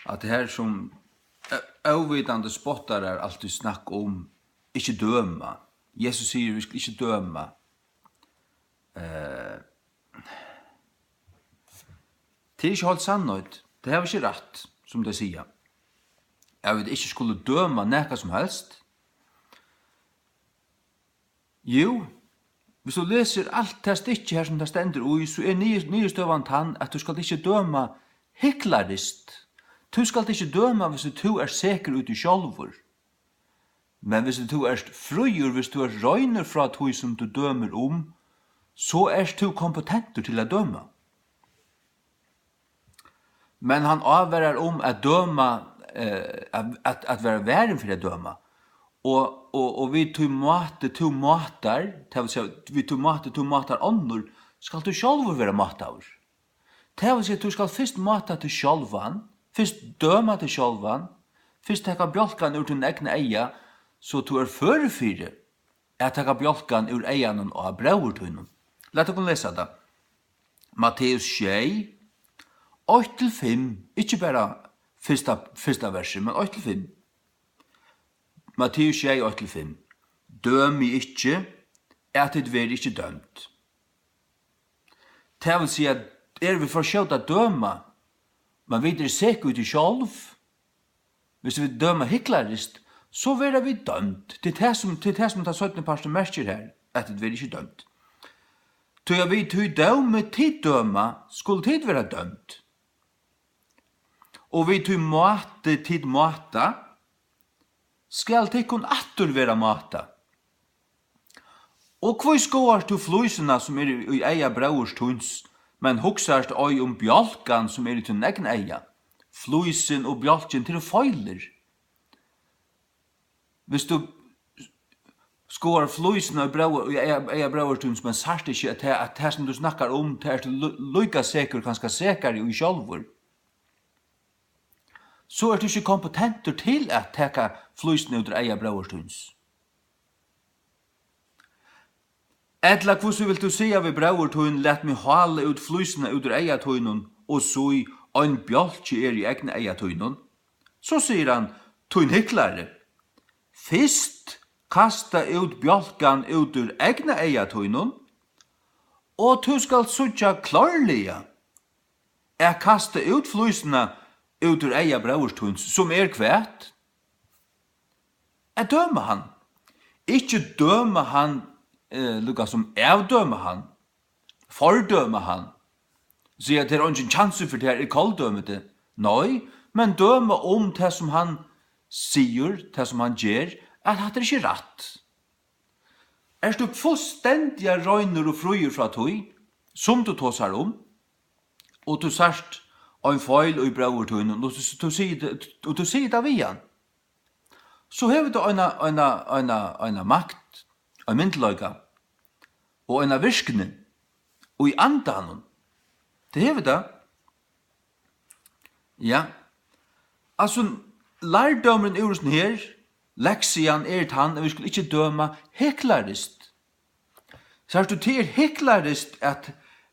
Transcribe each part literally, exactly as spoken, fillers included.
at her sum ó-, óvitandi spottarar altíð snakka um, ikki døma. Jesus sigur, vit skulu ikki døma. Eh, tað er ikki heilt sannheit. Tey hava ikki rætt, sum tey siga, at vit ikki skulu døma nakað sum helst. Jú, viss tú lesur alt tað stykkið her, sum tað stendur í, so er niður-, niðurstøðan tann, at tú skalt ikki døma hyklariskt. Tú skalt ikki døma, viss tú ert sekur í tí sjálvur. Men viss tú ert fríur, viss tú ert reinur frá tí, sum tú dømir um, so ert tú kompetentur til at døma. Men hann ávarar um at døma, eh, at, at, at vera varin fyri at døma. Og, og, og við tí máti, tú mátar, tað vil siga, við tí máti, tú mátar onnur, skalt tú sjálvur vera mátaður. Tað vil siga, tú skalt fyrst máta teg sjálvan, fyrst døma teg sjálvan, fyrst taka bjálkan úr tínum egna eyga, so tú ert førur fyri at taka bjálkan úr eyganum á bróður tínum. Lat okkum lesa tað. Matteus sjey, eitt til fimm, ikki bara fyrsta, fyrsta versi, men eitt til fimm. Matteus sjey, eitt til fimm. Dømið ikki, at tit verið ikki dømd. Tað vil siga, eru vit for skjót at døma, men vit eru sek í tí sjálv, viss vit døma hyklariskt, so verða vit dømd. Tað er tað, sum, tað er tað, sum tann seinni parturin merkir her, at tit verða ikki dømd. Tí at við tí dómi tit døma, skulu tit verða dømd. Og við tí máti tit máta, skal tykkum aftur verða mátað. Og hví skoðast tú flísina, sum er í eyga bróðurs tíns, men hugsast ei um bjálkan, sum er í tínum egna eyga? Flísin og bjálkin, tað eru feilir. Viss tú skoðar flísina í bróður, í eyga, eyga bróðurs tíns, men sært ikki, at tað, at tað, sum tú snakkar um, tað ert tú lí-, líka sekur, kanska sekari í sjálvur, so ert tú ikki kompetentur til at taka flísina út úr eyga bróðurs tíns. Ella hvussu vilt tú siga við bróður tín, lat meg hála út flísina út úr eyga tínum, og síg, ein bjálki er í egna eyga tínum? So sigur hann, tín hyklari, fyrst kasta út bjálkan út úr egna eyga tínum, og tú skalt síggja klárliga at kasta út flísina út úr eyga bróðurs tíns, sum er hvat? At døma hann. Ikki døma hann, eh, líka sum avdøma hann, fordøma hann. Siga, tað er eingin kjansur fyri tær, eg koldømi teg. Nei, men døma um tað, sum hann sigur, tað, sum hann ger, at hatta er ikki rætt. Ert tú fullstendiga reinur og fríur frá tí, sum tú tosar um, og tú sært ein feil í bróður tínum, og tú, tú sigur, og tú sigur tað við hann, so hevur tú eina, eina, eina, eina makt, ein myndugleika og eina virkni í andanum. Tað hevur tað. Ja. Altso, lærdómurin úr hesum her, leksian, er tann, at vit skulu ikki døma hyklariskt. Sært tú, tað er hyklariskt at,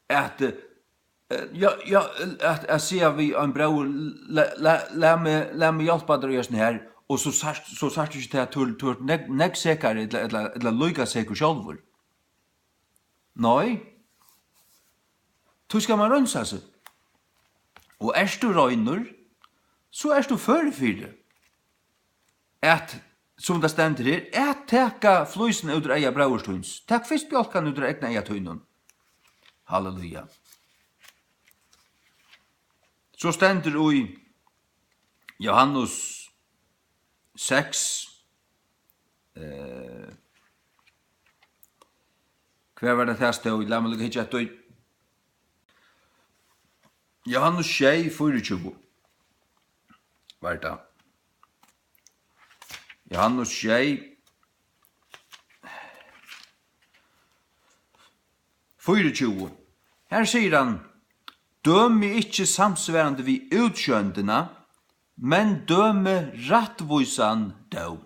at, eh, ja, ja, at, at siga við ein bróður, la, la, la meg, la meg hjálpa tær í hesum her, og so sært, so sært tú ikki tað, tú, tú ert nógv, nógv sekari ella, ella, ella líka sekur sjálvur. Nei. Tí skal mann reinsa seg. Og ert tú reinur, so ert tú førur fyri at, sum tað stendur her, at taka flísina út úr eyga bróðurs tíns. Tak fyrst bjálkan út úr egna eyga tínum. Halleluja. So stendur í Johannes seks, eh, hvar var tað, tað stóð? Lat meg líka hyggja eftir. Johannes sjey, fýraogtjúgu var tað. Johannes sjey, fýraogtjúgu. Her sigur hann: "Dømið ikki samsvarandi við útsjóndina, men dømið rættvísan dóm."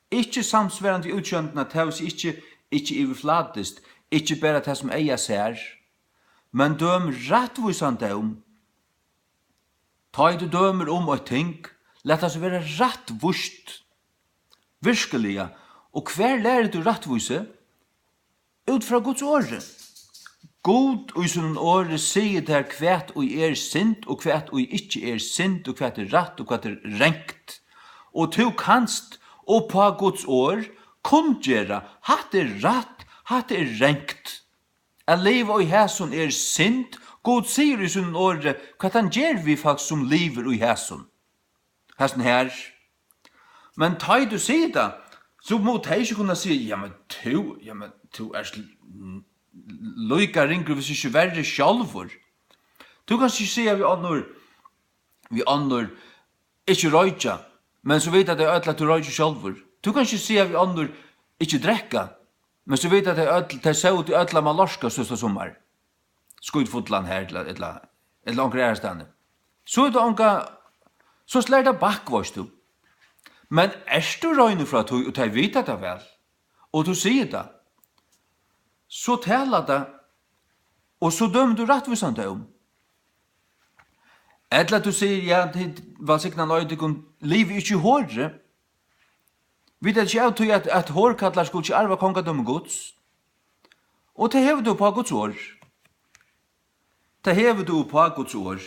Ikki samsvarandi við útsjóndina, tað vil siga ikki, ikki yvirflatiskt, ikki bara tað sum eygað sær, men døm rættvísan dóm. Tá ið tú dømir um eitt ting, lat tað so vera rættvíst. Virkiliga. Og hvar lærir tú rættvísi? Út frá Guds orði. Gud í sínum orði sigur tær, hvat ið er synd, og hvat ið ikki er synd, og hvat er rætt, og hvat er rangt. Og tú kanst upp á Guds orð kunngera, hatta er rætt, hatta er rangt. At liva í hesum er synd. Gud sigur í sínum orði, hvat hann ger við fólk, sum livir í hesum. Hasum her. Men tá ið tú sigur tað, so mugu tey ikki kunna siga, ja, men tú, ja, men tú ert l-, líka ringur, hvis ikki verri sjálvur. Tú kanst ikki siga við onnur, við onnur, ikki roykja, men so vita tey øll, at tú roykir sjálvur. Tú kanst ikki siga við onnur, ikki drekka, men so vita tey øll, tey sóu teg øll á Mallorca síðsta summar. Skítfullan her, ella, ella, ella onkra aðrastaðni. So er tað onga, so slær tað bakk, veist tú. Men ert tú reinur frá tí, og tey vita tað væl, og tú sigur tað, so talar tað, og so dømir tú rættvísan dóm. Ella tú sigur, ja, tit, vælsigna nei tykkum, liva ikki í hori. Vit eru ikki av tí, at, at horkallar skulu ikki arva kongadømi Guds. Og tað hevur tú upp á Guds orð. Tað hevur tú upp á Guds orð.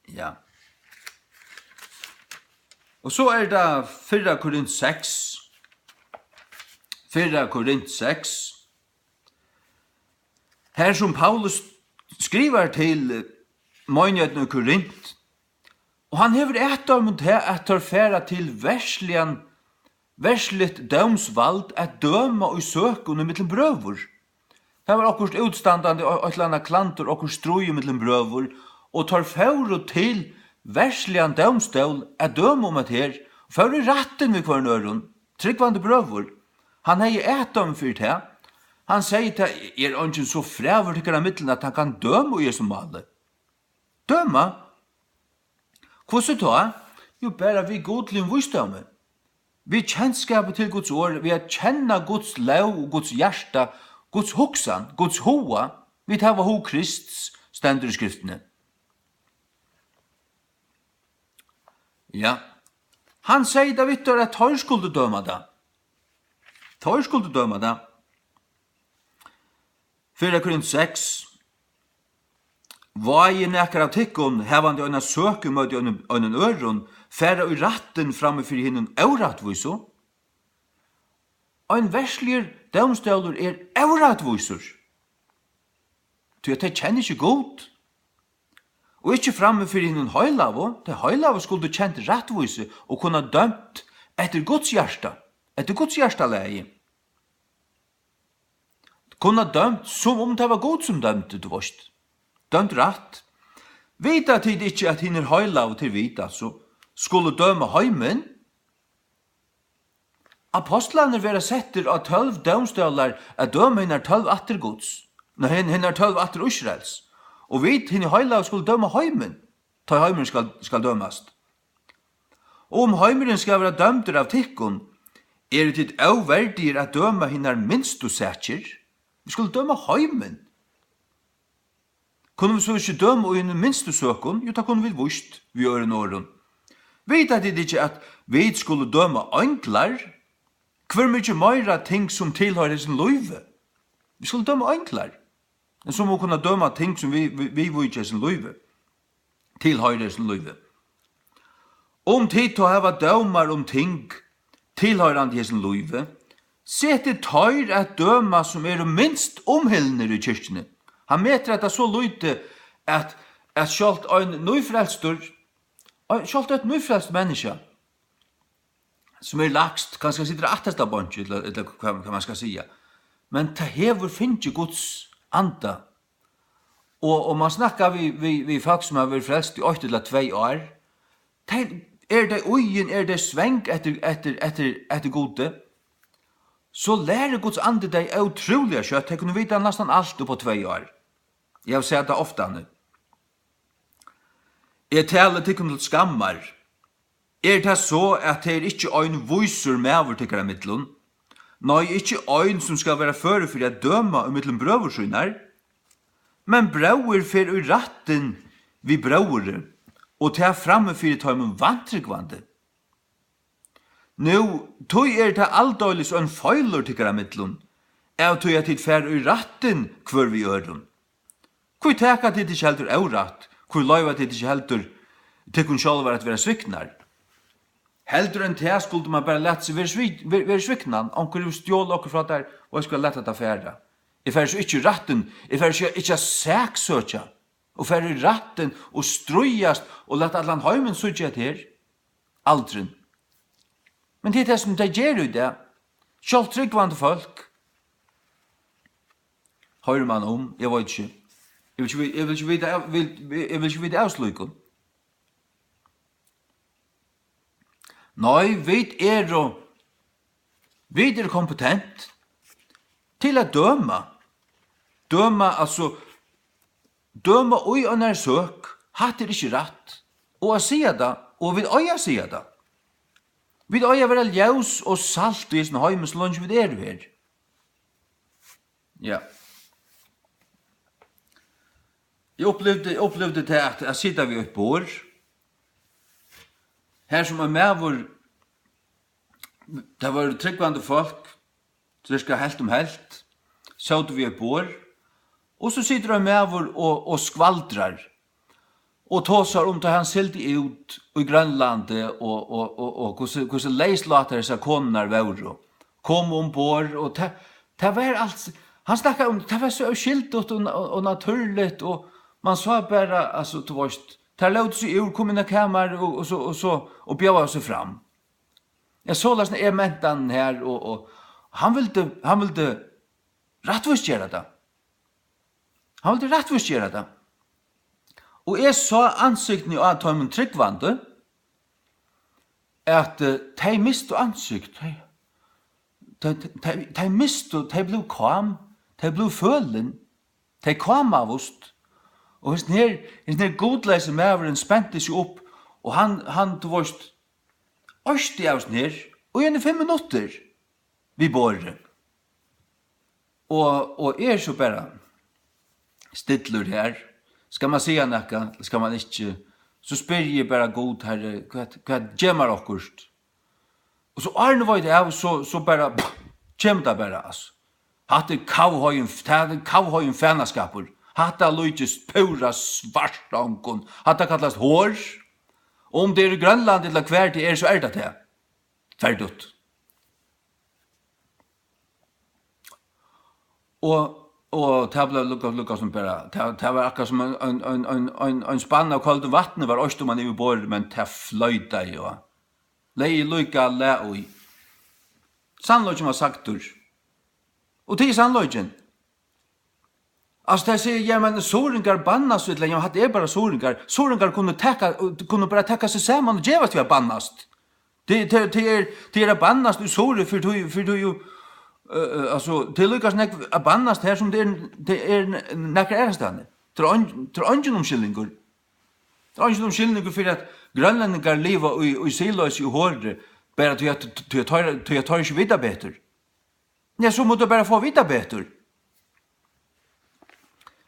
Ja. Og so er tað fyrra Korint seks. Fyrra Korint seks. Her sum Paulus skrivar til, eh, meinigheitina í Korint, og hann hevur atdømi um tað, at teir fara til verðsligan, verðsligt dómsvald at døma í søkum ímillum brøður. Tað var okkurt útstandandi, og eitt ella annað klandur, okkurt stríð ímillum brøður, og teir fóru til verðsligan dómstól at døma um hetta her, fóru í rættin við hvørjum øðrum, trúgvandi brøður. Hann hevði atdømi fyri tað. Hann segði, tað er eingin so frægur tykkara millum, at hann kann døma í hesum máli. Døma? Hvussu tá? Jú, bara við gudligum vísdómi. Við kenskapi til Guds orð, við at kenna Guds lóg og Guds hjarta, Guds hugsan, Guds huga. Vit hava hug Krists, stendur í Skriftini. Ja. Hann segði tað við teir, at teir skuldu døma tað. Teir skuldu døma tað. Fyrra Korint seks. Vági nakar av tykkum, havandi eina søk ímóti einum, einum øðrum, fara í rættin frammi fyri hinum órættvísu? Ein verðsligur dómstólur er órættvísur, tí at tey kenna ikki Gud. Og ikki frammi fyri hinum heilagu, tey heilagu skuldu kent rættvísi og kunna dømt eftir Guds hjarta, eftir Guds hjartalagi. Kunna dømt, sum um tað var Gud, sum dømdi, tú veist. Dømt rætt. Vita tit ikki, at hinir heilagu, tit vita, so skulu døma heimin? Apostlarnir verða settir á tólv dómstólar at døma hinar tólv ættir Guds, nei, hin-, hinar tólv ættir Ísraels. Og vit, hinir heilagu, skulu døma heimin, tá heimurin skal, skal dømast. Og um heimurin skal vera dømdur av tykkum, eru tit óverdigir at døma hinar minstu sakir? Vit skulu døma heimin. Kunnu vit so ikki døma í hinum minstu søkum? Jú, tað kunnu vit víst, við øðrum orðum. Vita tit ikki, at vit skulu døma einglar? Hvør mikið meira ting, sum tilhoyra hesum lívi? Vit skulu døma einglar. Men so mugu kunna døma ting, sum vi, vi, viðvíkja hesum lívi, tilhoyra hesum lívi. Um tit tá hava dómar um ting tilhoyrandi hesum lívi, setið teir at døma, sum eru minst umhildnir í kirkjuni. Hann metir hetta so lítið, at, at sjálvt ein nýfrelstur, ein, sjálvt eitt nýfrelst menniskja, sum er lægst, kanska situr á aftasta bonki, ella, ella hvat, hvat man skal siga. Men tað hevur fingið Guds anda. Og, og man snakkar við, við, við fólk, sum hava verið frelst í eitt ella tvey ár. Tey, eru tey íðin, eru tey svang eftir, eftir, eftir, eftir Gudi, so lærir Guds andi tey ótrúliga skjótt. Tey kunnu vita næstan alt upp á tvey ár. Eg havi sæð tað oftani. Eg tali tykkum til skammar. Er tað so, at tað er ikki ein vísur maður tykkara millum? Nei, ikki ein, sum skal vera førur fyri at døma ímillum brøður sínar? Men bróðir fer í rættin við bróðri, og tað frammi fyri teimum vantrúgvandi. Nú, tí er tað aldeilis ein feilur tykkara millum, av tí at tit fara í rættin hvør við øðrum. Hví taka tit ikki heldur órætt? Hví loyva tit ikki heldur tykkum sjálvar at vera sviknar? Heldur enn tað skuldi mann bara latið seg verið svi-, ver-, verið sviknan. Onkur hevur stjolið okkurt frá tær, og eg skal lata tað fara. Eg fari so ikki í rættin, eg fari so ikki at saksøkja, og fari í rættin og stríðast og lata allan heimin síggja hetta her. Aldrin. Men tað er tað, sum tey gera í dag. Sjálvt trúgvandi fólk. Hoyrir mann um, eg veit ikki. Eg vil ikki vi-, eg vil ikki vita av, vil, eg vil ikki vita av slíkum. Nei, vit eru, vit eru kompetent til at døma. Døma, altso, døma í einari søk, hatta er ikki rætt. Og at siga tað, og vit eiga at siga tað. Vit eiga at vera ljós og salt í hesum heimi, so leingi vit eru her. Ja. Eg upplivdi, upplivdi tað at, at sita við eitt borð, har sum ein maður, tað vóru trúgvandi fólk, cirka helt um helt, sótu við eitt borð, og so situr ein maður og, og skvaldrar, og tosar um, tá hann sigldi út í Grønlandi, og, og, og, og hvussu, hvussu leyslátnar hesar konurnar vóru, komu umborð, og tað, tað var alt, hann snakkaði um, tað var so óskyldigt og, og, og natúrligt, og mann sá bara, altso, tú veist, tær lótu seg úr, komu inn á kamarið og, og so, og so, og bjóðaðu seg fram. Ja, soleiðis er mentanin her, og, og hann vildi, hann vildi rættvísgera tað. Hann vildi rættvísgera tað. Og eg sá ansiktini á teimum trúgvandi, at, eh, tey mistu ansigt, tey, tey, tey, tey mistu, tey blivu kám, tey blivu følin, tey kámaðust. Og hesin her, hesin her gudleysi maðurin spenti seg upp, og hann, hann, tú veist, oysti av sær her, og í eini fimm minuttir við borðið. Og, og eg eri so bara stillur her. Skal mann siga nakað, skal mann ikki? So spyrji eg bara Gud, Herri, hvat, hvat, gev mær okkurt. Og so áðrenn eg veit av, so, so bara, kemur tað bara, altso. Hatta er kavheiðin, tað er kavheiðin fanaskapur. Hatta líkist púra svartongum. Hatta kallast hor. Og um tað er í Grønlandi ella hvar tað er, so er tað tað. Ferdigt. Og, og tað bleiv lukka, lukka sum bara, tað, tað var akkurát sum ein, ein, ein, ein, ein, ein spann av køldum vatni var oyst oman yvir borðið, men tað floytaði, og legði líka lag í. Sannleikin var sagdur. Og tað er sannleikin. Altso, tey siga, ja, men suðuroyingar bannast, ella, ja, hatta er bara suðuroyingar. Suðuroyingar kunnu taka, kunnu bara taka seg saman og gevast við at bannast. Tey, tey, tey er, tey er at bannast í Suðuroy, fyri tí, fyri tí jú, øh, øh, altso, tað er líka so nógv at bannast her, sum tað er, tað er n-, nakrar aðrar staðni. Tað er ein, tað er eingin umskylningur. Tað er eingin umskylningur fyri, at grønlendingar liva í, í siðloysi og hori, bara tí at, tí at teir, tí at teir ikki vita betur. Ja, so mugu teir bara fáa at vita betur.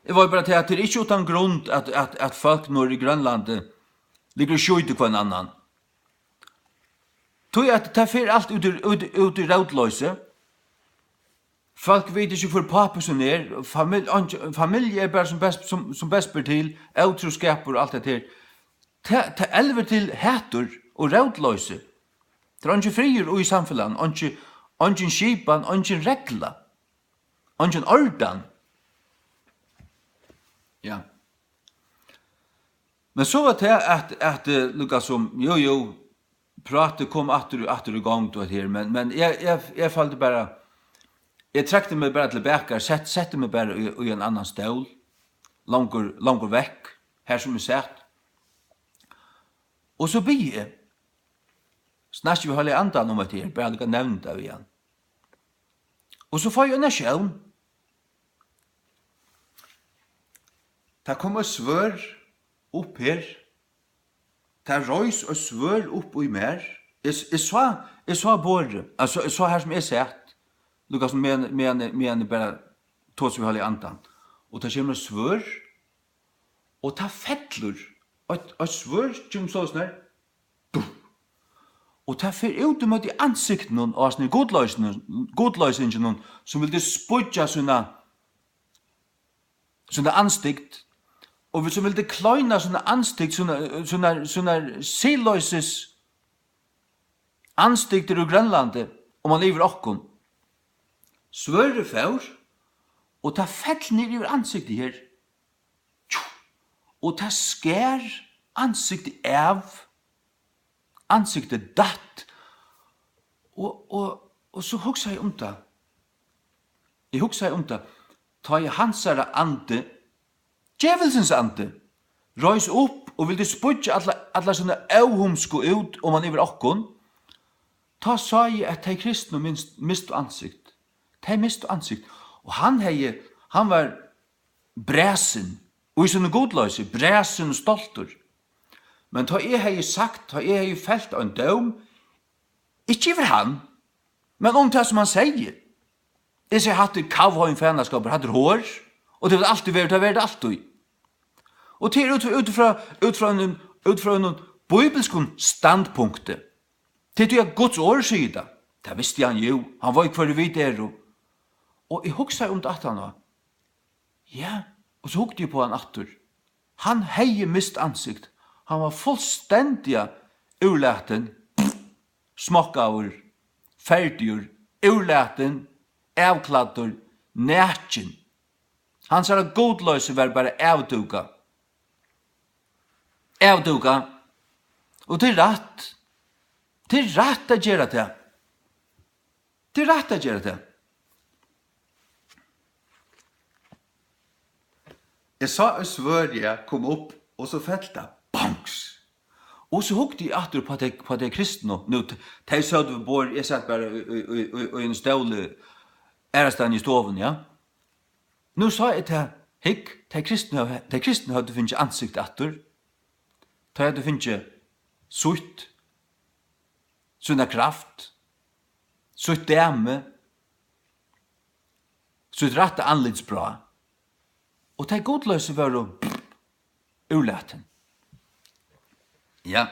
Eg veit bara til, at tað er ikki uttan grund, at, at, at fólk norður í Grønlandi liggur og skjýtur hvønn annan. Tí at tað fer alt út í, út, út í rótloysi. Fólk vita ikki, hvør pápi sín er. Famil-, eingin, familja er bara sum best, sum, sum best ber til. Ótrúskapur og alt hetta her. Tað, tað elvir til hatur og rótloysi. Tað er eingin friður í samfelagnum, eingin, eingin skipan, eingin regla, eingin ordan. Ja. Men so var tað at, at, eh, líka sum, jú, jú, prátið kom aftur, aftur í gongd og her, men, men eg, eg, eg føldi bara, eg trekti meg bara til baka, sett, setti meg bara í, í ein annan stól, longur, longur vekk, har sum eg sat. Og so biði eg. Snakki við Heilaga Andan um hetta her, bara líka nevna tað við hann. Og so fái eg eina sjón. Tað kom eitt svørð upp her. Tað reis eitt svørð upp í mær. Eg, eg sá, eg sá borðið, altso, eg sá har sum eg sat. Líka sum meðan, meðan, meðan eg bara tosi við Heilaga Andan. Og tað kemur eitt svørð. Og tað fellur eitt, eitt svørð, kemur soleiðis nær, dum. Og tað fer út ímóti ansiktinum á hasum gudloysinum, gudloysinginum, sum vildi spýggja sína, sína ansikt, og sum vildi kloyna sína ansikt, sína, sína, sína siðloysis ansiktir úr Grønlandi, og man yvir okkum. Svørðið fór, og tað fell niður yvir ansiktið her. Tjú. Og tað skar ansiktið av, ansiktið datt, og, og, og so hugsaði eg um tað. Eg hugsaði um tað, tá ið hansara andi, djevulsins andi, reis upp og vildi spýggja alla, alla sína óhumsku út oman yvir okkum, tá sá eg, at tey kristnu minst, mistu ansikt. Tey mistu ansikt. Og hann hevði, hann var bræsin, og í sínum gudloysi, bræsin og stoltur. Men tá eg hevði sagt, tá eg hevði felt ein dóm, ikki yvir hann, men um tað, sum hann segði. Eg segi, hatta er kavheim fanaskapur, hatta er hor, og tað vil altíð vera, tað verður tað altíð. Og tað er út, út frá, út frá einum, út frá einum bíbilskum standpunkti. Tað er tí, at Guds orð sigur tað. Tað visti hann jú, hann veit, hvør vit eru. Og eg hugsaði um tað aftan á. Ja, og so hugdi eg på hann aftur. Hann hevði mist ansikt. Hann var fullstendiga úrlatin, smokkaður, ferdigur, úrlatin, avklæddur, nakin. Hansara gudloysi var bara avdúkað. Avdúkað. Og tað er rætt. Tað er rætt at gera tað. Tað er rætt at gera tað. Eg sá eitt svørð, ja, kom upp, og so fell tað. Bongs! Og so hugdi eg aftur på tey, på tey kristnu. Nú, t-, tey sótu við borð, eg sat bara í, í, í, í, í ein stóli aðrastaðni í stovuni, ja. Nú sá eg tað, hygg, tey kristnu, tey kristnu høvdu fingið ansikt aftur. Tey høvdu fingið sítt, sína kraft, sítt dæmi, sítt rætta andlitsbrá. Og tey gudloysu vóru úrlatin. Ja.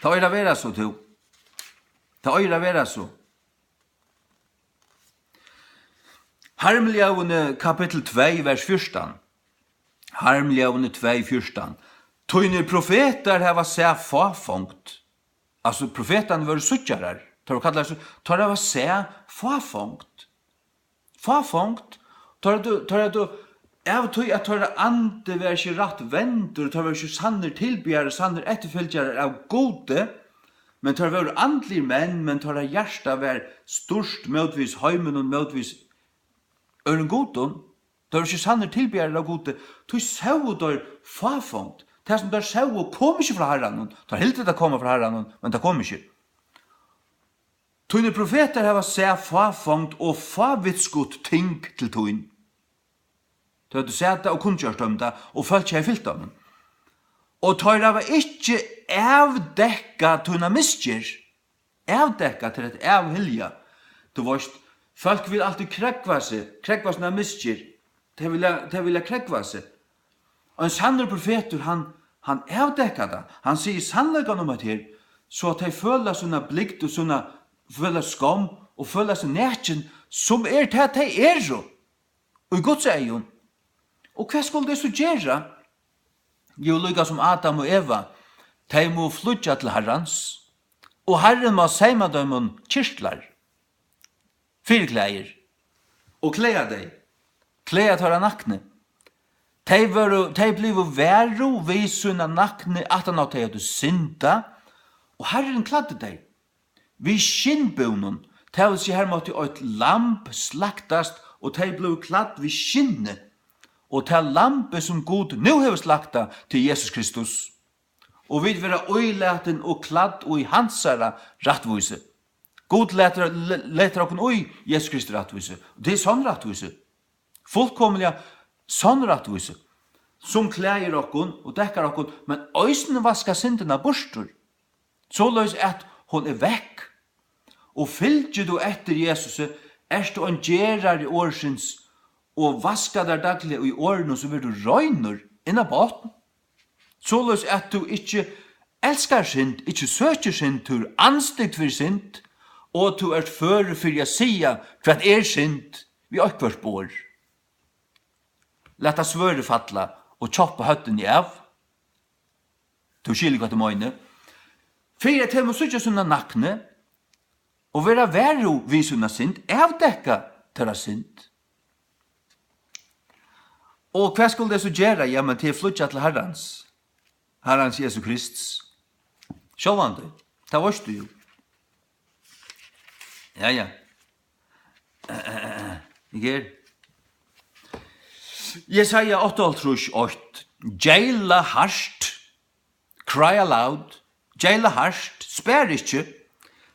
Tað eigur at vera so, tú. Tað eigur at vera so. Harmljóðini, kapittul tvey, vers fjúrtan. Harmljóðini tvey fjúrtan. Tínir profetar hava sæð fáfongd. Altso, profetarnir vóru síggjarar. Teir vóru kallaðir sí-, teir hava sæð fáfongd. Fáfongd. Teir høvdu, teir høvdu, av tí at teirra andi var ikki rætt vendur, teir vóru ikki sannir tilbiðarar, sannir eftirfylgjarar av Gudi, men teir vóru andligir menn, men teirra hjarta var stýrt mótvegis heiminum, mótvegis øðrum gudum. Teir vóru ikki sannir tilbiðarar av Gudi, tí sóu teir fáfongd. Tað, sum teir sóu, kom ikki frá Harranum. Teir hildu, tað kom frá Harranum, men tað kom ikki. Tínir profetar hava sæð fáfongd og fávitskutt ting til tín. Teir høvdu sæð tað og kunngjørt teimum tað, og fólk hevði fylgt teimum. Og teir hava ikki avdekkað tína misgerð. Avdekkað til at avhylja. Tú veist, fólk vil altíð krógva seg, krógva sína misgerð. Tey vilja, tey vilja krógva seg. Ein sannur profetur, hann, hann avdekkar tað. Hann sigur sannleikan um hetta her, so at tey føla sína blygd og sína, føla skomm og føla seg nakin, sum er tað, tey eru í Guds eygum. Og hvat skulu tey so gera? Jú, líka sum Adam og Eva, tey mugu flýggja til Harrans, og Harrin má seyma teimum kirtlar, fyriklæðir, og klæða tey, klæða teirra naknu. Tey vóru, tey blivu varug við sína naknu, aftan á tey høvdu syndað, og Harrin klæddi tey við skinnbúnum, tað vil siga, har mátti eitt lamb slaktast, og tey blivu klædd við skinni, og tað lambið, sum Gud nú hevur slaktað, til Jesus Kristus. Og vit verða ílatin og klædd í hansara rættvísi. Gud letur, le-, letur okkum í Jesu Kristi rættvísi. Og tað er sonn rættvísi. Fullkomiliga sonn rættvísi, sum klæðir okkum og dekkar okkum, men eisini vaskar syndina burtur. Soleiðis at hon er vekk. Og fylgir tú eftir Jesusi, ert tú ein gerari orðsins, og vaskar tær dagliga í orðinum, so verður tú reinur. inn á botn, soleiðis at tú ikki elskar synd, ikki søkir synd, tú ert andstygd fyri synd, og tú ert førur fyri at siga, hvat er synd, við eitthvørt borð. Lata svørðið falla og kjoppa høvdini av. Tú skilur, hvat eg meini. Fyri at tey má síggja sína nakni og vera varug við sína synd, avdekka teirra synd. Og hvat skulu tey so gera? Ja, men tey flýggja til Harrans, Harrans Jesu Krists. Sjálvandi, tað veitst tú jú. Ja, ja. Her. Jesaja áttaoghálvtrýss eitt. Geyla hart, cry aloud, geyla hart, spar ikki.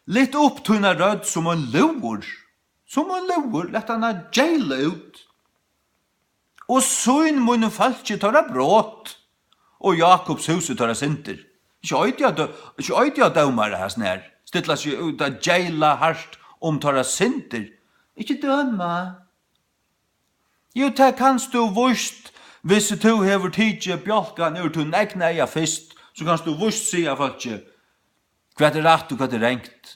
Lat upp tína rødd sum ein lúður, sum ein lúður, lat hana geyla út. Og sýn mínum fólki teirra brot, og Jakobs húsi teirra syndir. Ikki eiti á dø-, ikki eiti á dómara hasnar, stilla seg út at geyla hart um teirra syndir. Ikki døma. Jú, tað kanst tú víst, hvis tú hevur tikið bjálkan úr tínum egna eyga fyrst, so kanst tú víst siga fólki, hvat er rætt og hvat er rangt.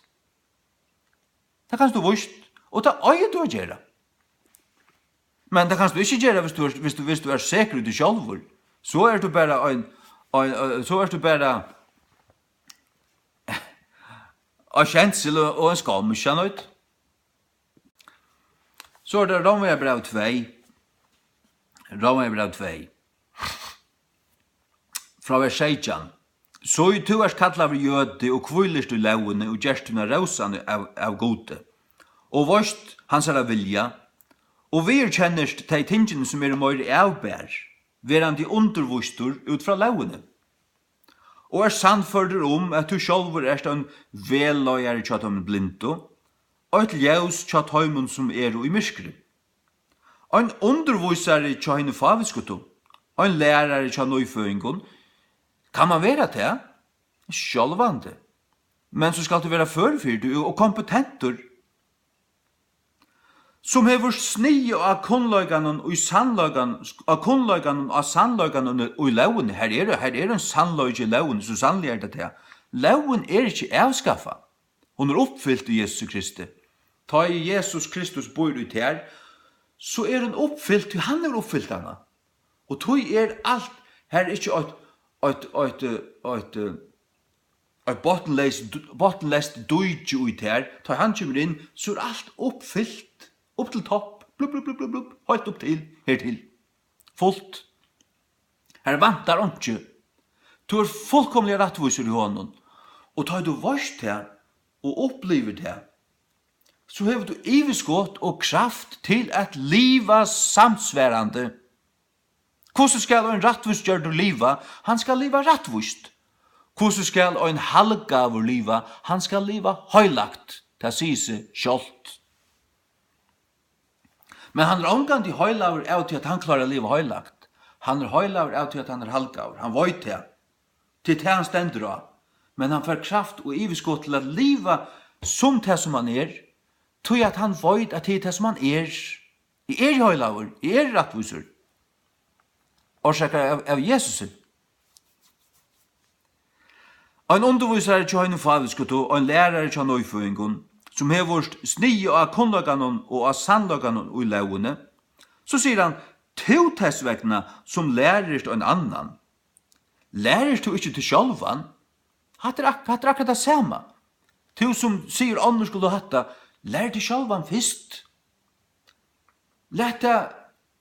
Tað kanst tú víst, og tað eigur tú at gera. Men tað kanst tú ikki gera, hvis tú ert, hvis tú, hvis tú ert sekur í tí sjálvur. So ert tú bara ein, ein, ein, so ert tú bara ein skensur og, og ein skomm, ikki sant? So er tað Rómverjabræv tvey. Rómverjabræv tvey. Frá vers seytjan. So tú ert kallaður jødi og hvílist í lógini og gerst tína rósan av, av Gudi, og veitst hansara vilja, og viðurkennist tey tingini, sum eru meiri avbera, verandi undirvístur út frá lógini, og ert sannførdur um, at tú sjálvur ert ein vegleiðari hjá teimum blindu, eitt ljós hjá teimum, sum eru í myrkri. Ein undirvísari hjá hinum fávitskutu, ein lærari hjá nýføðingum. Kann man vera tað? Sjálvandi. Men so skalt tú vera førur fyri tí og kompetentur, sum hevur snigið á kunnleikanum í sannleikan, á kunnleikanum á sannleikanum í lógini. Her er, her er ein sannleiki í lógini, so sannliga er tað tað. Lógin er ikki avskaffað. Hon er uppfylt í Jesusi Kristi. Tá ið Jesus Kristus býr í tær, so er hon uppfylt, tí hann hevur uppfylt hana. Og tí er alt, har er ikki eitt, eitt, eitt, eitt, eitt botnleyst, botnleyst díki í tær. Tá hann kemur inn, so er alt uppfylt, upp til topp, blubb, blubb, blubb, blubb, blubb, heilt upp til, her til. Fult. Har vantar einki. Tú ert fullkomiliga rættvísur í honum. Og tá tú veitst tað og upplivir tað, so hevur tú yvirskot og kraft til at liva samsvarandi. Hvussu skal ein rættvísgjørdur liva? Hann skal liva rættvíst. Hvussu skal ein halgaður liva? Hann skal liva heilagt. Tað sigur seg sjálvt. Men hann er ongantíð heilagur av tí, at hann klárar at liva heilagt. Hann er heilagur av tí, at hann er halgaður. Hann veit tað. Tað er tað, hann stendur á. Men hann fær kraft og yvirskot til at liva sum tað, sum hann er, tí at hann veit, at tað er tað, sum hann er. Eg eri heilagur, eg eri rættvísur. Orsakað av, av Jesusi. Ein undirvísari hjá hinum fávitskutu, ein lærari hjá nýføðingum, sum hevur snigið á kunnleikanum og á sannleikanum í lógini, so sigur hann, tú tess vegna, sum lærir ein annan, lærir tú ikki teg sjálvan? Hatta er ak-, hatta er akkurát tað sama. Tú sum sigur onnur skulu hatta, lær teg sjálvan fyrst. Lat tað,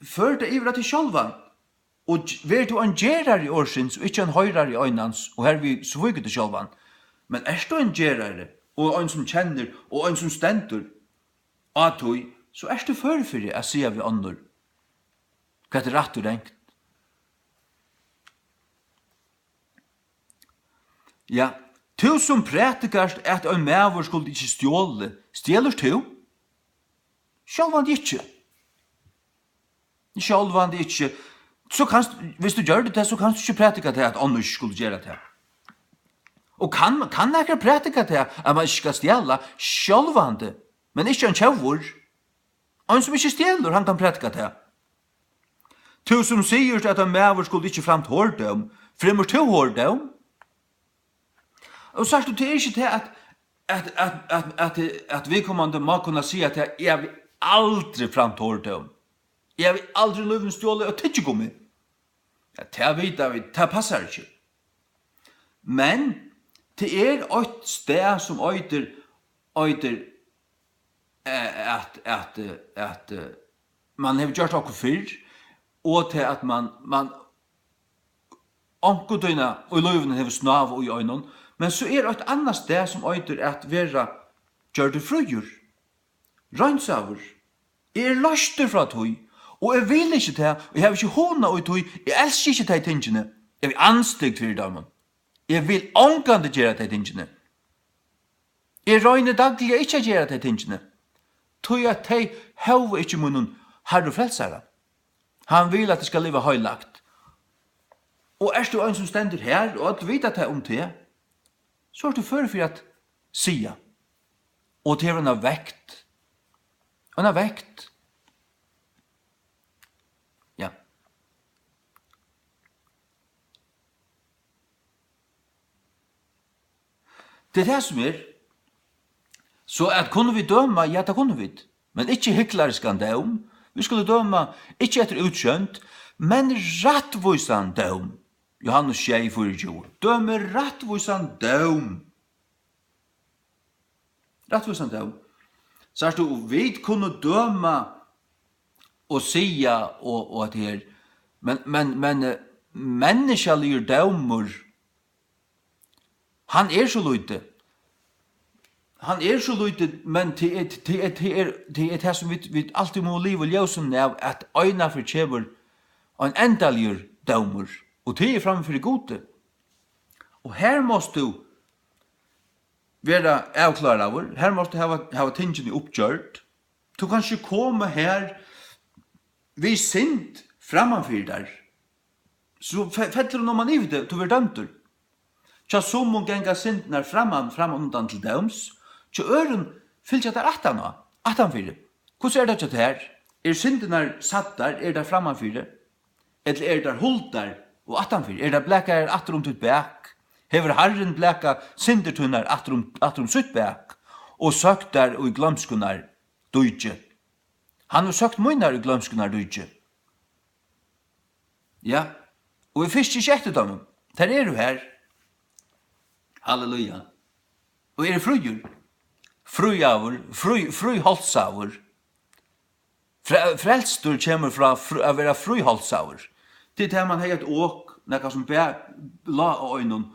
før tað yvir á teg sjálvan. Og ver tú ein gerari orðsins og ikki ein hoyrari einans, og hervið svíkur tú sjálvan. Men ert tú ein gerari, og ein sum kennir, og ein sum stendur á tí, so ert tú førur fyri at siga við onnur, hvat er rætt og rangt. Ja, tú sum prædikast, at ein maður skuldi ikki stjólið, stjelur tú? Sjálvandi ikki. Sjálvandi ikki. So kanst, viss tú gjørdi tað, so kanst tú ikki prædika tað, at onnur ikki skuldu gera tað. Og kann, kann nakar prædika tað, at man ikki skal stjala? Sjálvandi. Men ikki ein tjóvur. Ein sum ikki stjelur, hann kann prædika tað. Tú sum sigur, at ein maður skuldi ikki framt hordóm, fremur tú hordóm? Og sært tú, tað er ikki tað, at, at, at, at, at, at viðkomandi má kunna siga, at eg havi aldri framt hordóm. Eg havi aldri í lívinum stjólið eitt tyggigummi. Ja, tað vita vit, tað passar ikki. Men tað er eitt stað, sum eitur, eitur, eh, at, at, eh, at, eh, man hevur gjørt okkurt fyrr, og til at man, man onkuntíðina í lívinum hevur snávað í einum, men so er eitt annað stað, sum eitur at vera gjørdur fríur, reinsaður. Eg eri loystur frá tí, og eg vil ikki tað, og eg havi ikki hugna í tí, eg elski ikki tey tingini. Eg havi andstygd fyri teimum. Eg vil ongantíð gera tey tingini. Eg royni dagliga ikki at gera tey tingini, tí at tey hóva ikki mínum Harra og Frelsara. Hann vil, at eg skal liva heilagt. Og ert tú ein, sum stendur her, og øll vita tað um teg, so ert tú førur fyri at siga. Og tað hevur eina vekt. Eina vekt. Ja. Tað er tað, sum er. So at kunnu vit døma? Ja, tað kunnu vit. Men ikki hyklariskan dóm. Vit skulu døma ikki eftir útsjónd, men rættvísan dóm. Jóhannes sjey fýraogtjúgu. Dømi rættvísan dóm. Rættvísan dóm. Sært tú, og vit kunnu døma og siga og, og at her, men, men, men, eh, menniskjaligur dómur, hann er so lítið. Hann er so lítið, men tað er, tað er, tað er, tað er tað, sum vit, vit altíð mugu liva í ljósinum av, at einaferð kemur ein endaligur dómur, og tað er framman fyri Gudi. Og her mást tú vera avkláraður, her mást tú hava, hava tingini uppgjørd. Tú kanst ikki koma her við synd framman fyri tær. So fe-, fellur hon oman yvir teg, tú verður dømdur. Hjá summum ganga syndirnar framman, framman undan til dóms, hjá øðrum fylgja tær aftan á, aftanfyri. Hvussu er tað hjá tær? Eru syndirnar sæddar, eru tær frammanfyri? Ella eru tær huldar og aftanfyri? Eru tær blakaðar aftur um títt bak? Hevur Harrin blakað syndir tínar aftur um, aftur um sítt bak og søkt tær í gloymskunnar díki? Hann hevur søkt mínar í gloymskunnar díki. Ja, og eg fiski ikki eftir teimum. Tær eru her. Halleluja. Og eg eri fríur. Fríaður, frí, fríhálsaður. Fre-, frelstur kemur frá fr-, at vera fríhálsaður. Tað er tað, man hevði eitt ok, nakað sum bæ-, lá á einum,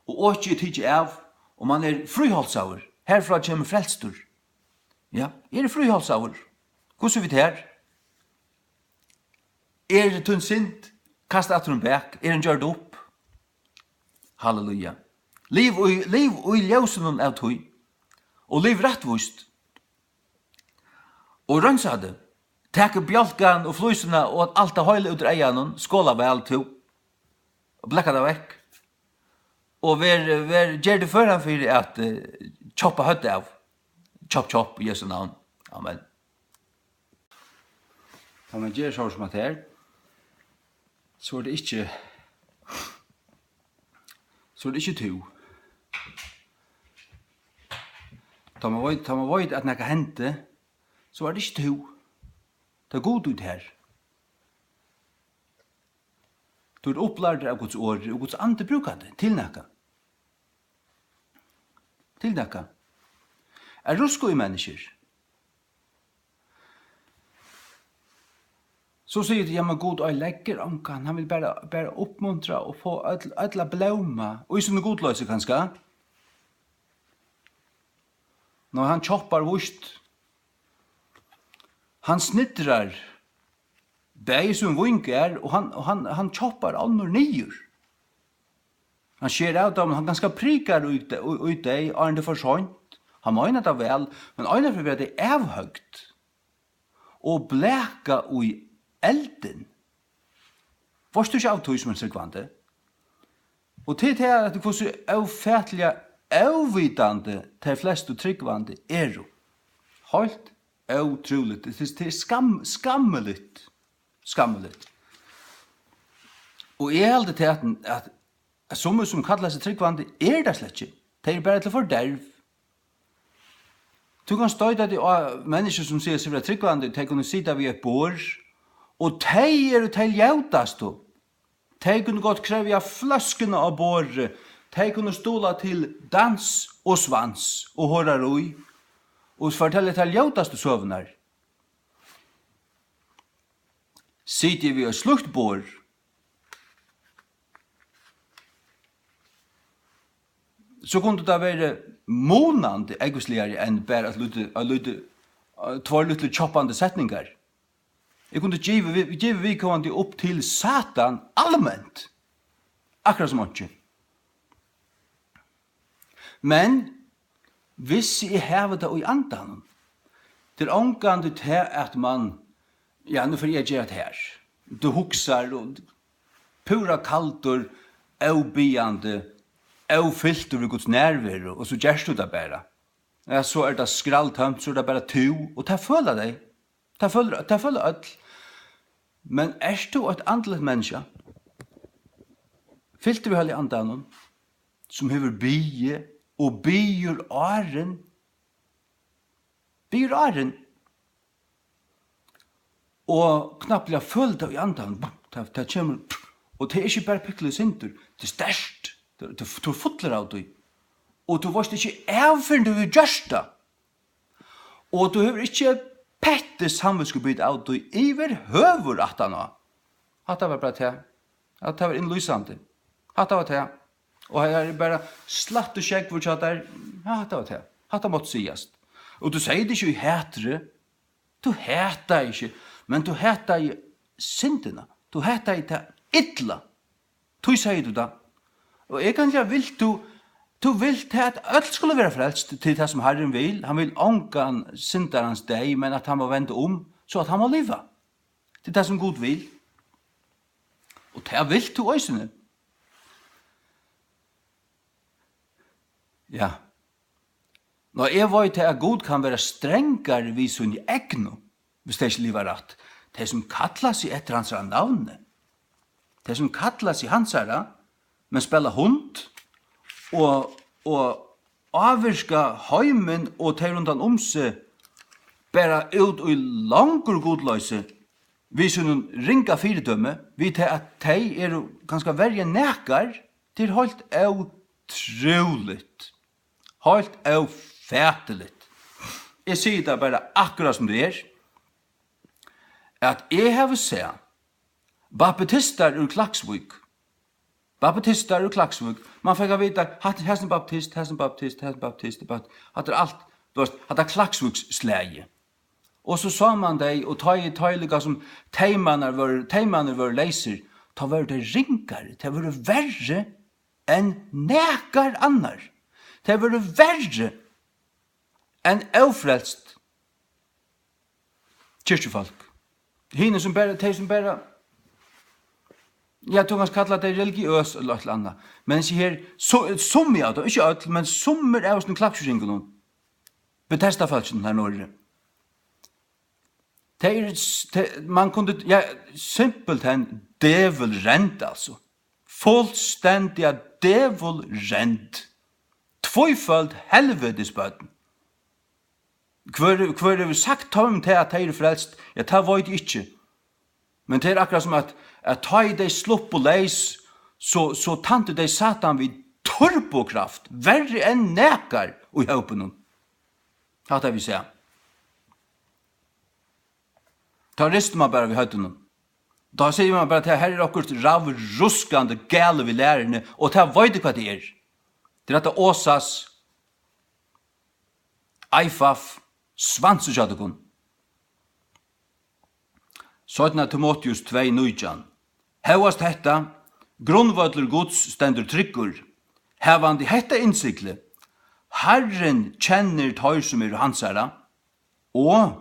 og okið er tikið av, og man er fríhálsaður. Herfrá kemur frelstur. Ja, eg eri fríhálsaður. Hvussu við tær? Er tín synd kastað aftur um bak? Er hon gjørd upp? Halleluja. Liv í, liv í ljósinum av tí, og liv rættvíst. Og reinsa teg. Tak bjálkan og flísina og alt tað heila út úr eyganum, skola væl tú, og blaka tað vekk. Og ver, ver, ger teg føran fyri at, eh, choppa høvdið av. Chop, chop, í Jesu navn. Amen. Tá man ger so sum at her, so er tað ikki, so er tað ikki tú. Tá man veit, tá man veit, at nakað hendi, so er tað ikki tú. Tað er Gud í tær. Tú ert upplærdur av Guds orði, og Guds andi brúkar teg til nakað. Til nakað. At ruska í menniskjur. So sigur tú, "Ja, men Gud oyðileggur ongan, hann vil bara, bara uppmuntra og fáa øll, øll at blóma." Og í sínum gudloysi kanska. Nei, hann choppar víst. Hann snittrar bæði sum víngarð, og hann, og hann, hann choppar onnur niður. Hann sker av teimum, hann kanska prikar í de-, í, í tey, áðrenn tað er for seint. Hann meinar tað væl, men einaferð verða tey avhøgd og blakað í eldin. Veitst tú ikki av tí, sum er trúgvandi? Og til tað, at hvussu ófatiliga óvitandi tey flestu trúgvandi eru. Heilt ótrúligt. Tað er, tað er skam-, skammiligt. Skammiligt. Og eg haldi tað, at, at, at summi, sum kalla seg trúgvandi, eru tað slett ikki. Tey eru bara til forderv. Tú kanst stoyta teg á menniskju, sum siga seg vera trúgvandi, tey kunnu sita við eitt borð, og tey eru tey ljótastu. Tey kunnu gott krevja fløskuna á borðið. Tey kunnu stuðla til dans og svans og horarí og fortelja tær ljótastu søgurnar. Siti eg við eitt slíkt borð, so kundi tað verið munandi ógvusligari enn bara eitt lítið, eitt lítið, eh, tveir lítlir kjoppandi setningar. Eg kundi givið, vi-, givið viðkomandi upp til Satan alment, akkurát sum einki. Men hvis eg havi tað í andanum, tað er ongantíð tað, at mann, ja, nú fari eg at gera tað her. Tú hugsar og púra kaldur, óbiðjandi, ófyltur við Guds nærveru, og so gert tú tað bara. Ja, so er tað skralltómt, so er tað bara tú, og tað føla tey. Tað føla, tað føla øll. Men ert tú eitt andligt menniskja, fyltur við Heilaga Andanum, sum hevur biðið og biður áðrenn, biður áðrenn, og knappliga følir tað í andanum, bum, tað, tað kemur, og tað er ikki bara pinkulítið sindur, tað er sterkt, tað, tað, tú ert fullur av tí, og tú veitst ikki av, fyrr enn tú hevur gjørt tað. Og tú hevur ikki petti samvitskubit av tí yvirhøvur aftaná. Hatta var bara tað. At tað var innlýsandi. Hatta var tað. Og her er bara slættur sjógvur hjá tær. Ja, hatta var tað. Hatta mátti sigast. Og tú segði tað ikki í hatri. Tú hataði ikki, men tú hataði syndina. Tú hataði tað illa. Tí segði tú tað. Og eigentliga vilt tú, tú vilt at øll skulu vera frelst til tað, sum Harrin vil. Hann vil ongan syndarans deyð, men at hann má venda um, so at hann má liva. Tað er tað, sum Gud vil. Og tað vilt tú eisini. Ja. Ná, eg veit, at Gud kann vera strangari við síni egnu, hvis tey ikki liva rætt. Tey, sum kalla seg eftir hansara navni, tey, sum kalla seg hansara, men spæla hund og, og ávirka heimin og tey rundan um seg bara út í longur gudloysi við sínum ringa fyridømi, við tað, at tey eru kanska verri enn nakar, tað er heilt ótrúligt. Heilt ófatiligt. Eg sigi tað bara akkurát sum tað er, at eg havi sæð baptistar úr Klaksvík. Baptistar úr Klaksvík. Man fekk at vita, hatta, hasin er baptist, hasin er baptist, hasin er baptist, baptist. Hatta er alt, tú veitst, hatta Klaksvíksslagið. Og so sá man tey, og tá ið, tá ið líka sum teymarnir vóru, teymarnir vóru leysir, tá vóru tey ringari, tey vóru verri enn nakar annar. Tey vóru verri enn ófrelst kirkjufólk. Hini sum bara, tey sum bara, ja, tú kanst kalla tey religiøs ella eitt ella annað. Men hesi her, so, summi av teimum, ikki øll, men summir av hesum klaksvíkingunum, Betesda-fólkinum har norðuri, tey eru s-, tey, man kundi, ja, simpelthen dævulrend, altso. Fullstendiga dævulrend. Tvíføld helvitisbørn. Hvør, hvør hevur sagt teimum tað, at tey eru frelst? Ja, tað veit eg ikki. Men tað er akkurát sum at, at tá ið tey sluppu leys, so, so tæntu tey Satan við turbokraft, verri enn nakar í hópinum. Hatta vil eg siga. Tá ristir man bara við høvdinum. Tá sigur man bara, at her er okkurt rævruskandi galið við læruni, og tað veit eg, hvat tað er. Tað er hetta Osas, Eifaf, svansi hjá tykkum. Seinna Timoteus tvey nítjan. Hóast hetta, grundvøllur Guds stendur tryggur, havandi hetta innsiglið: Harrin kennir teir, sum eru hansara. Og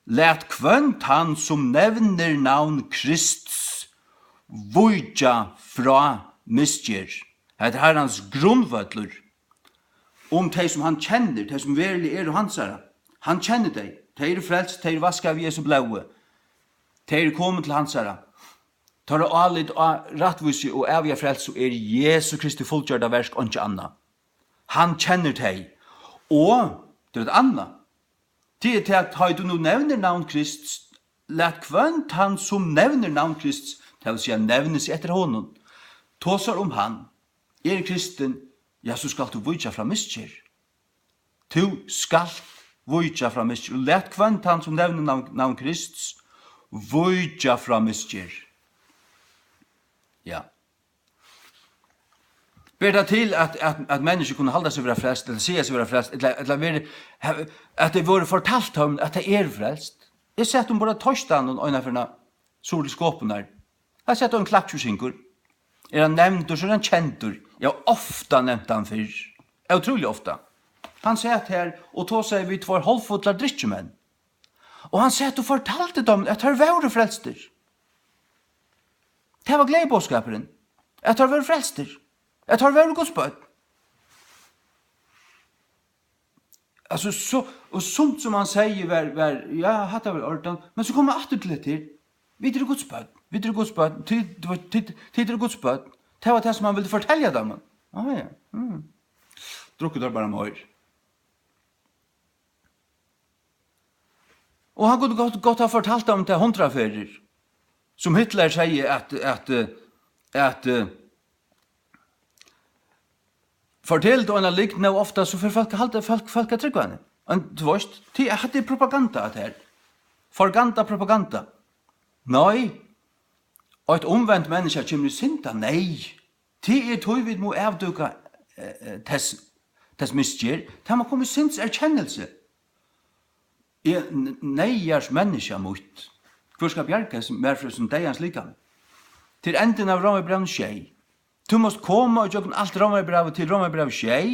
lat hvønn tann, sum nevnir navn Krists, víkja frá misgerð. Hetta er Harrans grundvøllur. Um tey, sum hann kennir, tey, sum veruliga eru hansara. Hann kennir tey. Tey eru frelst, tey eru vaskað við Jesu blóði. Tey eru komin til hansara. Teirra álit á rættvísi og æviga frelsu er Jesu Kristi fullgjørda verk, einki annað. Hann kennir tey. Og, tað er eitt annað. Tað er tað, at tá ið tú nú nevnir navn Krists, lat hvønn tann, sum nevnir navn Krists, tað vil siga, nevnir seg eftir honum, tosar um hann, er kristin, ja, so skalt tú víkja frá misgerð. Tú skalt víkja frá misgerð. Lat hvønn tann, sum nevnir navn, navn Krists, víkja frá misgerð. Ja. Ber tað til, at, at, at menniskju kunnu halda seg vera frelst, ella siga seg vera frelst, ella, ella veri, at tað vóru fortalt teimum, at tað er frelst? Eg sat um borð á Toystaðnum eina ferðina, suður til Skopunar. Har sat ein klaksvíkingur. Er hann nevndur, so er hann kendur. Eg havi ofta nevnt hann fyrr. Ótrúliga ofta. Hann sat har og tosaði við tveir hálvfullar drykkjumenn. Og hann sat og fortaldi teimum, at teir vóru frelstir. Tað var gleðiboðskapurin, at teir vóru frelstir, at teir vóru Guds børn. Altso, so, og sumt sum hann segði var, var, ja, hatta var í ordan, men so kom hann aftur til hetta her. Vit eru Guds børn, vit eru Guds børn, tit, tit, tit eru Guds børn. Tað var tað, sum hann vildi fortelja teimum. Á, ja. Mm. Drukku teir bara meir. Og hann kundi gott, gott ha fortalt um tað hundrað ferðir, sum Hitler segði, at, at, at, eh, fortel tú eina lygn nóg ofta, so fer fólk at halda, fólk, fólk at trúgva henni. Men tú veist, tí at hatta er propaganda, at her. Forganda, propaganda. Nei, og eitt umvent menniskja kemur í synd, nei. Tað er tí, vit mugu avdúka, eh, eh, tess, tess misgerð. Tað má koma í synds erkennelse. Eg n-, neyðars menniskja mítt. Hvør skal bjarga hesum, mær frá hesum deyðans likami? Til endin av Rómarbrævinum sjey. Tú mást koma ígjøgnum alt Rómarbrævið til Rómarbrævið sjey,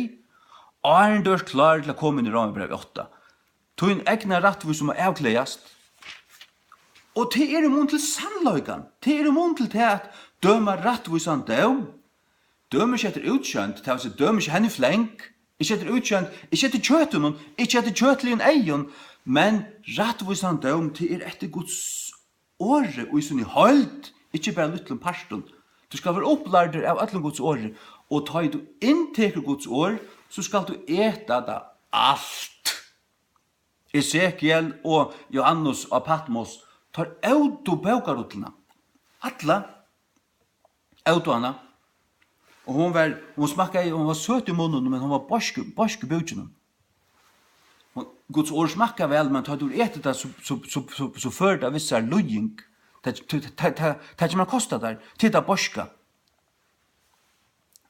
áðrenn tú ert klárur til at koma inn í Rómarbrævið átta. Tín egna rættvísi má avklæðast. Og tað er í mun til sannleikan. Tað er í mun til tað at døma rættvísan dóm. Døma ikki eftir útsjónd, tað vil siga, døma ikki henni í fleng, ikki eftir útsjónd, ikki eftir kjøtinum, ikki eftir kjøtligum eygum, men rættvísan dóm, tað er eftir Guds orði í síni heild, ikki bara lítlum partum. Tú skalt vera upplærdur av øllum Guds orði, og tá ið tú inntekur Guds orð, so skalt tú eta tað alt. Esekiel og Jóhannes á Patmos, teir ótu bókarulluna. Alla ótu hana. Og hon var, hon smakkaði, hon var søt í munninum, men hon var beisk, beisk í búkinum. Hon, Guds orð smakkar væl, men tá tú etur tað, so, so, so, so, so førir tað við sær líðing. Tað, tað, tað, tað, tað kemur at kosta tær, til tað beiska.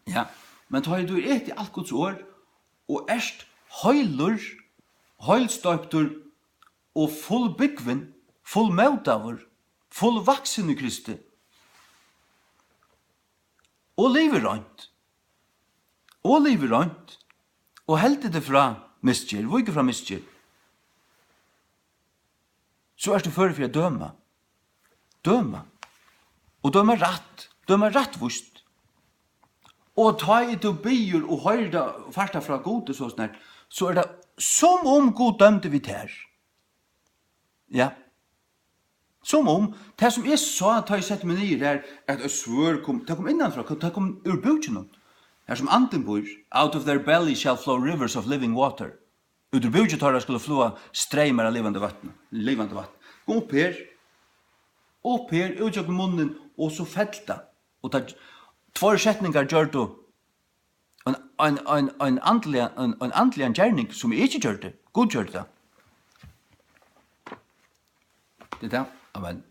Ja, men tá tú hevur etið alt Guds orð, og ert heilur, heilstoyptur og fullbúgvin, fullmótaður, fullvaksin í Kristi, og livir reint, og livir reint, og heldur teg frá misgerð, víkur frá misgerð, so ert tú førur fyri at døma. Døma. Og døma rætt. Døma rættvíst. Og tá ið tú biður og hoyrir tað, fært tað frá Gudi, so snart, so er tað, sum um Gud dømdi við tær. Ja. Sum um, tað sum eg sá, tá eg setti meg niður har, at eitt svørð kom, tað kom innanfrá, tað kom úr búkinum. Har sum andin býr, "Out of their belly shall flow rivers of living water." Út úr búki teirra skulu fláa streymar av livandi vatni, livandi vatn. Kom upp her, upp her, út gjøgnum munnin, og so fell tað. Og tað, tveir setningar gjørdu ein, ein, ein, ein andliga, ein, ein andligan gerning, sum eg ikki gjørdi. Gud gjørdi tað. Tað er tað. Amen.